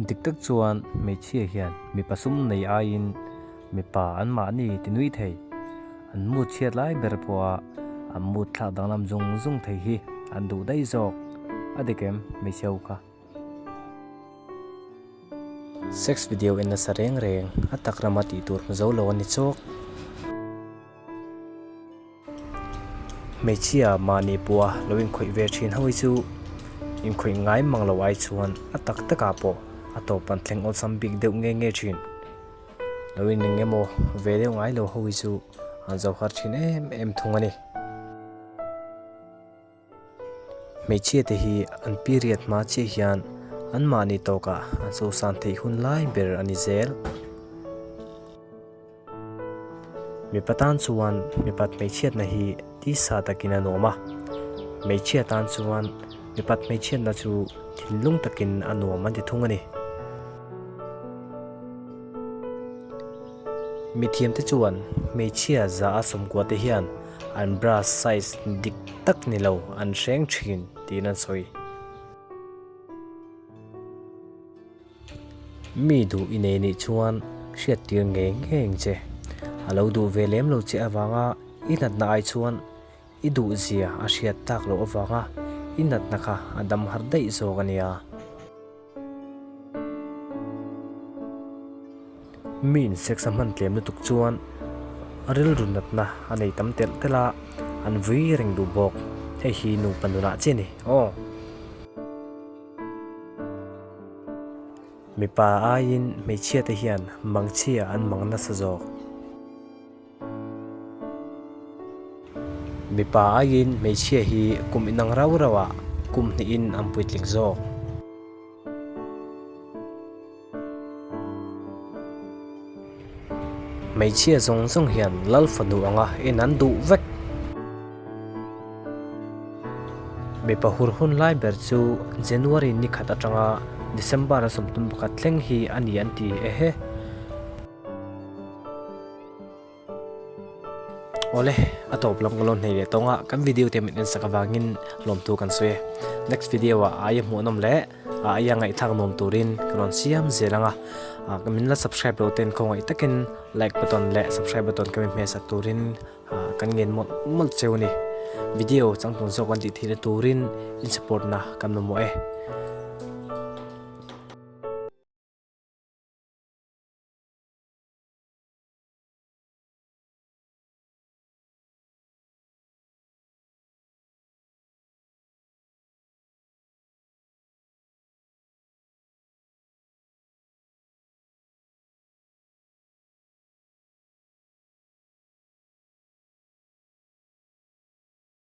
Dik tak chuan hmeichhia hian mipa sum nei aiin mipa anmahni ti nui thei. An mood chhiat lai ber pawha an mood thlak danglam zung zung thei hi an duh daih zawk. A dik em hmeichhe ho kha? Sex video en nasa reng reng a tak rama tih tur hmu zo lo a ni chawk. Hmeichhia mahni pawha lo inkhawih ve thin ho hi chu inkhawih ngai mang lo ai chuan a tak takah pawh a tawp an thleng awlsam bik deuh nge nge thin. Lo in eng emaw ve deuh ngai lo ho hi chu an zo har thin em em thung a ni. Hmeichhia te hi an period hma chiah hian anmahni tawkah an sosan theih hun lai ber a ni zel. Mipa tan chuan mipat hmeichhiatna hi tisa takin a nuam a, hmeichhia tan chuan mipat hmeichhiatna chu thinlung takin a nuam an ti thung a ni. Mithiamte chuan hmeichhia za a sawmkua te hian an bra size dik tak ni lo an hreng thin tiin an sawi. Mi duh i nei nih chuan hriat tir ngei ngei ang che. A lo duh ve lem lo che avanga i natna ai chuan i duh zia a hriat tak loh avanga i natna kha a dam har daih zawk a nia. Mi in sex a hman tlem lutuk chuan a rilru natna a nei tam telh telh a, an vui reng duh bawk. Hei hi nupa nunah chiah a ni aw. Mipa aiin hmeichhia te hian mangchhia an mang nasa zawk. Mipa aiin hmeichhia hi kum inang rau rau ah kum hnihin an puitling zawk. Hmeichhia zawng zawng hian lal fanu anga en an duh vek. Mipa hur hun lai ber chu January ni khat atanga December a 31 thleng hi a ni an ti ehe. Awle, a tawp lam ka lo hnei leh tawng a, kan video te min en sak avangin lawmthu kan sawi e. Next video ah aia hmuhnawm leh aia ngaihthlak nuam turin ka rawn siam zel ang a, min la subscribe loh ten khawngaih takin like button leh subscribe button ka mi hmehsak turin kan ngen mawlh mawlh cheu a ni. Video changtlung zawk kan tih theihna turin in support na kan mamawh e.